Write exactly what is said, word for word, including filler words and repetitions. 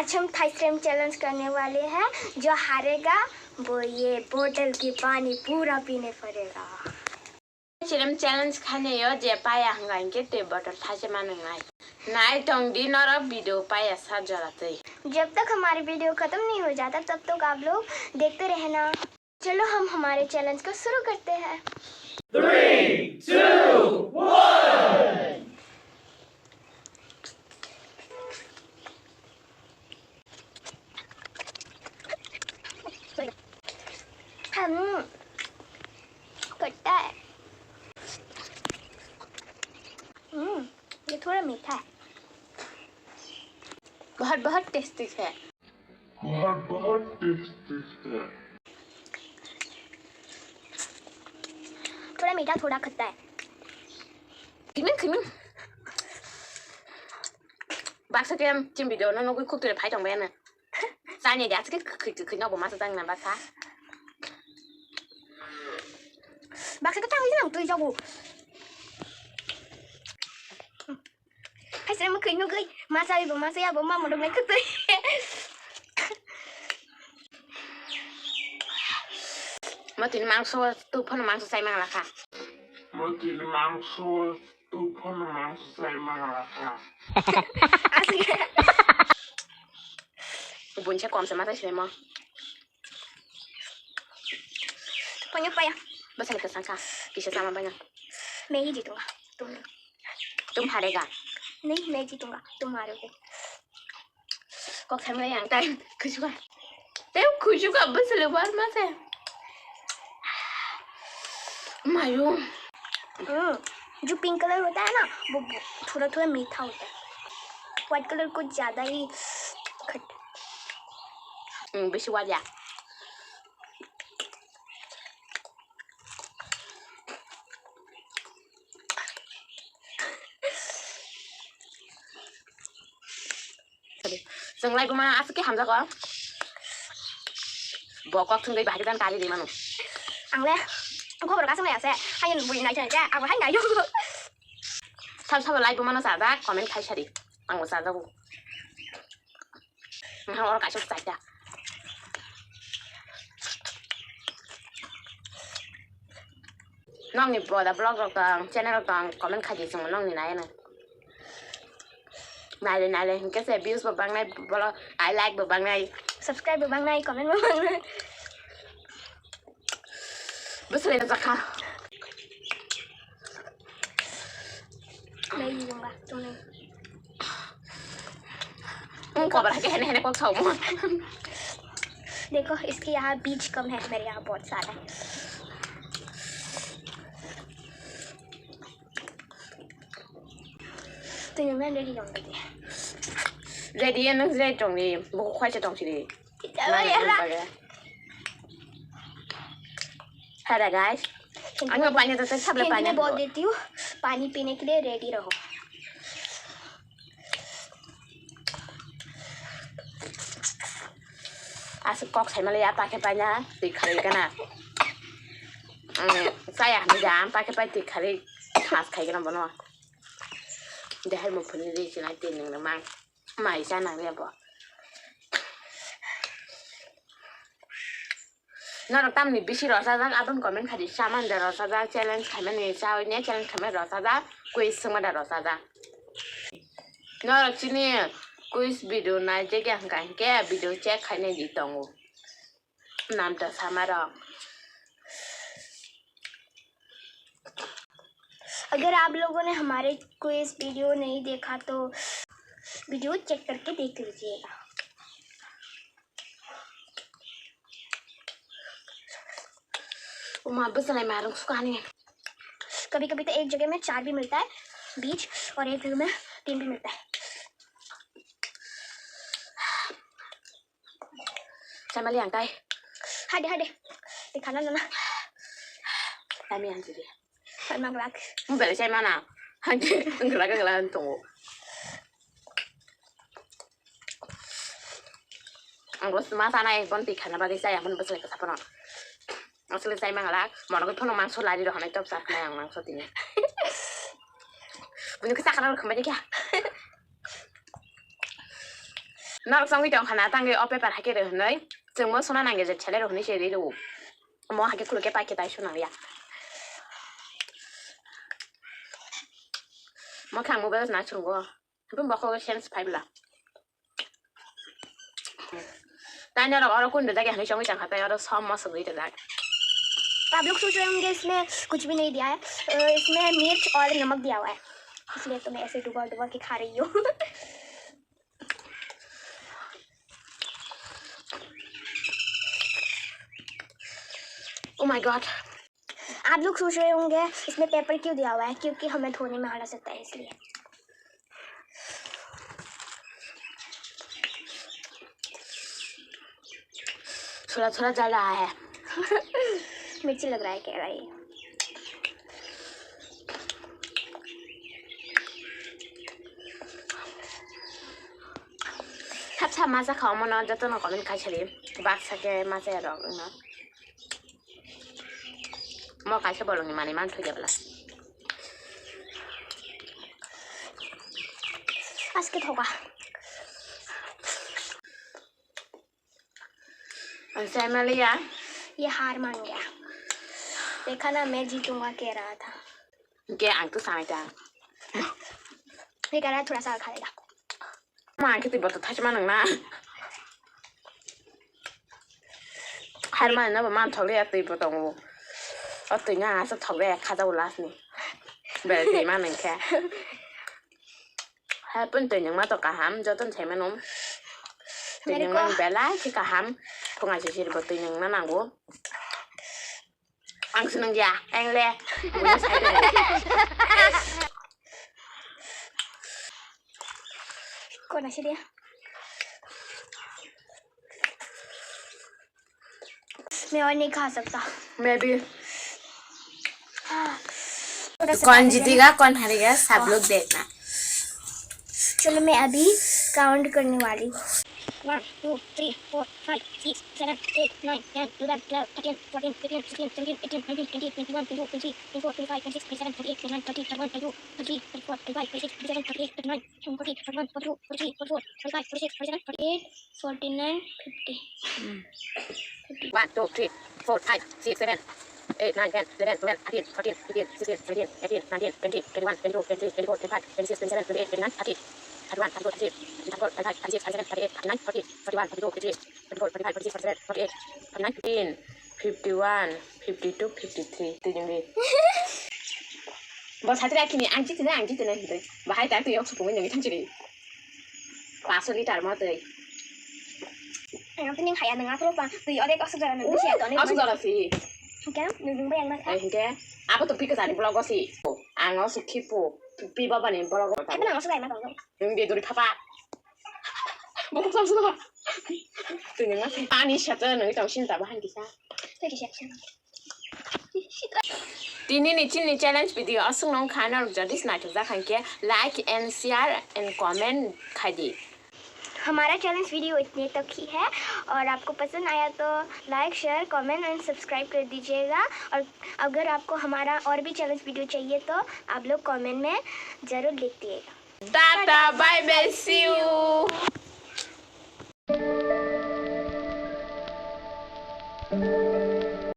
आज हम Thai slam challenge करने वाले हैं, जो हारेगा वो ये बोतल की पानी पूरा पीने पड़ेगा। Thaisrem challenge khainai o je paya hwnka hinkhe twi bottle thaise ma nwngnai. Nai tong di norok video paya sa jora twi. जब तक हमारी वीडियो खत्म नहीं हो जाता, तब तक आप लोग देखते रहना। चलो, हम हमारे चैलेंज को शुरू करते हैं। Three, two, one. हम्म, खट्टा है। हम्म, ये थोड़ा मीठा है। बहुत, बहुत टेस्टी है। बहुत, बहुत टेस्टी है। थोड़ा मीठा, थोड़ा खट्टा है। Khiming, khiming. Baksa ke chini video no nugwi khuk twi phai tong bai ano. Chani dia se khwtwi khwtwi no bo masa chang na baksa. Baksa ke chang nang twi jago. Hai se mo khwino gwi masa ibo masa ya bo ma mo dong nai khwtwi. Mo tini mangso tu phano mangso chai mang lakha. Mo tini mangso tu phano mangso chai mang lakha. Asli. Buncha kom se masa chai mo. Panya paya. Basa ni kasang ka. Kisa sama banyak. Mehi jitu. Tum. Tum harega. Nahi, nahi jitunga. Tum haroge. Kok samle yang tai khusuka. Te khusuka bwswlwi warma se. Mayo. हम्म, जो pink colour होता है ना, वो थोड़ा थोड़ा मीठा होता है। व्हाइट कलर कुछ ज्यादा ही खट्टा। Hmm, bisi warya. Chwng lai buma aswk khe hamjago. Bo kok thwngwi bahai khe dan kari ri mano. Ang le khobor ka swng lai ase. Hai bui nai thai khe abo hai nai. Sab sabo lai buma no chajak comment khai sari. Ang bo chajago. Nang oro kaisa chaita. Nongni boda vlog rok tong, channel rok tong, comment khai di chwng nongni nai ano. Naile naile hinkhe se views bo bangnai, vlog, ai like bo bangnai. Subscribe bo bangnai, comment bo bangnai. Bwswlai rwjak kha. नहीं लूंगा, तुम नहीं। Ang kobar hai hene hene kok sao mo. देखो, इसके यहाँ बीज कम है, मेरे यहाँ बहुत सारा है। Tini men ready tong di. Ready ya, nang ready tong di. Buku khwai se tong sini. Kita mana yang yang pakai? Hello guys. Ang pani to sable pani. मैं बोल देती हूँ, पानी पीने के लिए रेडी रहो। Aswk kok saimale ya, pakhe paina twi kharwi kana. Chaya hinwi da, pakhe pai twi kharwi khas khai kana bono. Dehai muphuni ri sinai twi nung mang. Mai cha nang ya bo. Norok tamni bisi rosajak, aboni comment khai di, chamani da rosajak, challenge khaimani chawi ne, challenge khaimani rosajak, quiz swngma da rosajak. Norok chini quiz video nai jagya hwnkha hinkhe video check khainai di tongo. Nam ta sama rok. अगर आप लोगों ने हमारे quiz video नहीं देखा तो video check करके देख लीजिएगा। Uma bwswlai marung sukani. कभी कभी तो एक जगह में चार भी मिलता है बीज, और एक जगह में तीन भी मिलता है। Chamali ang tai. Hade hade. Di khana nana. Kami ang sidi. Hai manglak. Bele chai mana? Hadi ngelak ngelak tongo. Ang bos ma sana ek bon tikhana bagi saya pun bos lek sapano. Asli saya manglak, mono ko thono mangso lari rohonai top sa na ang mangso tini. Bunyi kisa kana khambai kya? Norok chongwi tong khana tangwi o paper hai khe rw hwnwi chwngbo sona nangya je chele rw hwnwi se ri rw. Mo hai khe khuluk khe pai khe tai sona ya. Mo khang mobile na chwrwngo. Bumbo kho sense phai bla. Tanya rok oro kun dajak ya hwnwi chongwi chang kha tai oro som mo sogwi dajak. आप लोग सोच रहे होंगे इसमें कुछ भी नहीं दिया है, अ, इसमें मिर्च और नमक दिया हुआ है, इसलिए तो मैं ऐसे डुबा डुबा के खा रही हूँ। Oh my God. आप लोग सोच रहे होंगे इसमें पेपर क्यों दिया हुआ है, क्योंकि हमें धोने में आलस आता है इसलिए। थोड़ा थोड़ा जल रहा है। मिर्ची लग रहा है कह रहा है। Sab sab macha kha omono jotono comment khai sadi. Baksa khe macha ya rok wngno. Mo kaisa bolongni manwi man thwi de bwla. Aske thoka. Ang sai ma liya. ये हार मान गया। देखा ना, मैं जीतूंगा कह रहा था। Hwnkhe ang to sanai ta. ये कह रहा है, थोड़ा सा और खा लेगा। Ma ang khe twi boto thaisma nwng na. Har mani no bo man thok ya twi bo tongo. O twi no ang asa thok ya kha jago last ni. Bel twi ma nwng khe. Hai pun twi nwng ma to kaham joto ni sai mano. Twi nwng ma belai khe kaham. Phunga sisir bo twi nwng ma nango. Ang se nung ya, ang le. Buino sai tongo. Kona sidi. मैं और नहीं खा सकता। मैं भी। हाँ। कौन जीतेगा, कौन हारेगा, सब लोग देखना। चलो, मैं अभी काउंट करने वाली हूँ। One, two, three, four, five, six, seven, eight, nine, ten, eleven, twelve, thirteen, fourteen, fifteen, sixteen, seventeen, eighteen, nineteen, twenty, twenty-one, twenty-two, twenty-three, twenty-four, twenty-five, twenty-six, twenty-seven, twenty-eight, twenty-nine, thirty, thirty-one, thirty-two, thirty-three, thirty-four, thirty-five, thirty-six, thirty-seven, thirty-eight, thirty-nine, forty, forty-one, forty-two, forty-three, forty-four, forty-five, forty-six, forty-seven, forty-eight, forty-nine, fifty. Hmm. One, two, three, four, five, six, seven, eight, nine, ten, eleven, twelve, thirteen, fourteen, fifteen, sixteen, seventeen, eighteen, nineteen, twenty, twenty-one, twenty-two, twenty-three, twenty-four, twenty-five, twenty-six, twenty-seven, twenty-eight, twenty-nine, thirty, thirty-one, thirty-two, thirty-three, thirty-four, thirty-five, thirty-six, thirty-seven, thirty-eight, thirty-nine, forty, forty-one, forty-two, forty-three, forty-four, forty-five, forty-six, forty-seven, forty-eight, forty-nine, fifty, fifty-one, fifty-two, fifty-three. Twi nwng di. Bo sati ra khini ang jitini, ang jitini hinwi. Bahai ta twi yok supungwi nwngwi thang chiri. Paso litar mo twi. Ang tini khaya nwng aphuru pa twi ore kosok jora nwng bisi ato ni. Asuk jora si. Hingke nwng bai ang ma kha. Hingke abo to pika sani vlog o si. Ang o sukhi pu. Pi baba ni vlog o. Abo nang asuk ai ma tongo. Nwng de duri phapa. Bokong sam sudo. Twi nwng ma. Ani sata nwng tong sin ta bahan kisa. Twi kisa kisa. Tini ni chini challenge video aswk nong kha norok jodi naithok jak khankhe like and share and comment khai di. हमारा challenge video इतने तक ही है और आपको पसंद आया तो like, share, comment and subscribe कर दीजिएगा। और अगर आपको हमारा और भी चैलेंज वीडियो चाहिए तो आप लोग कमेंट में ज़रूर लिख दिएगा। Tata, bye bye, see you.